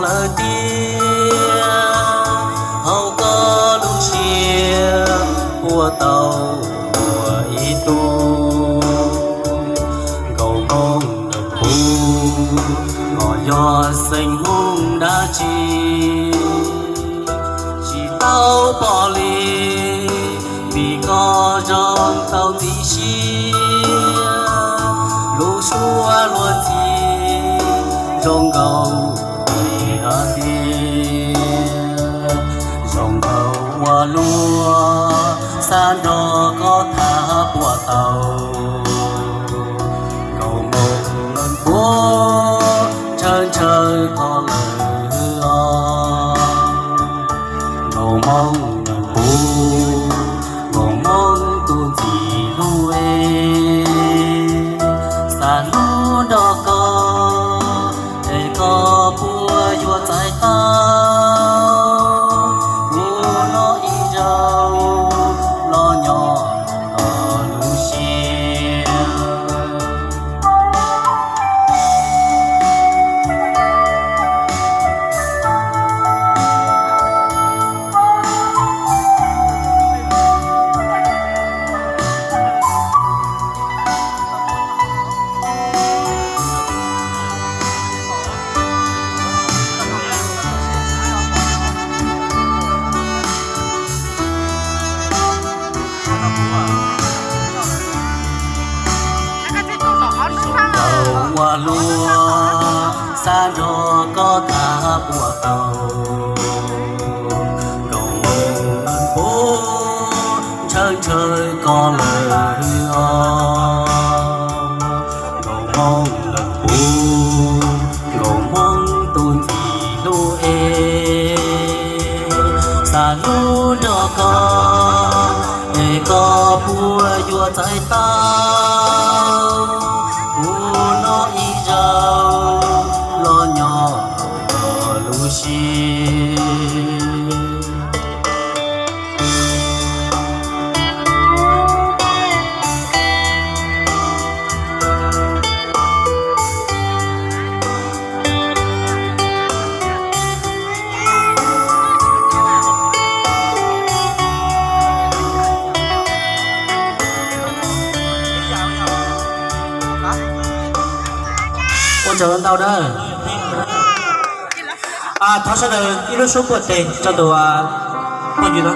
lawm tiag, hauv koj lub siab puas tau muaj ib tug Nkauj Hmoob Leej Pub, koj yog xeem Hmoob dab tsi tsis tau pom li, vim koj zoo tau ntxim siab, lub suab luag ntxhi zoo nkaus li hais tias, zoo nkaus ua luaj xav nrog koj tham puas tau. Nkauj Hmoob Leej Pub, ntshaw ntshaw koj lawm os. Nkauj Hmoob Leej Pub, Nkauj Hmoob tus ntxim hlub es, xav hlub nrog koj es koj puas yuav txais tau, kuv noj ib zaug los nyob koj lub siab. Ua luaj xav nrog koj tham puas tau. Nkauj Hmoob Leej Pub, ntshaw ntshaw koj lawm os. Nkauj Hmoob Leej Pub, Nkauj Hmoob tus ntxim hlub es, xav hlub nrog koj es koj puas yuav txais tau, kuv noj ib zaug los nyob koj lub siab. Ua tsaug ntau na. Thov sawv daws ib lub suab puag tes rau tus phooj ywg no.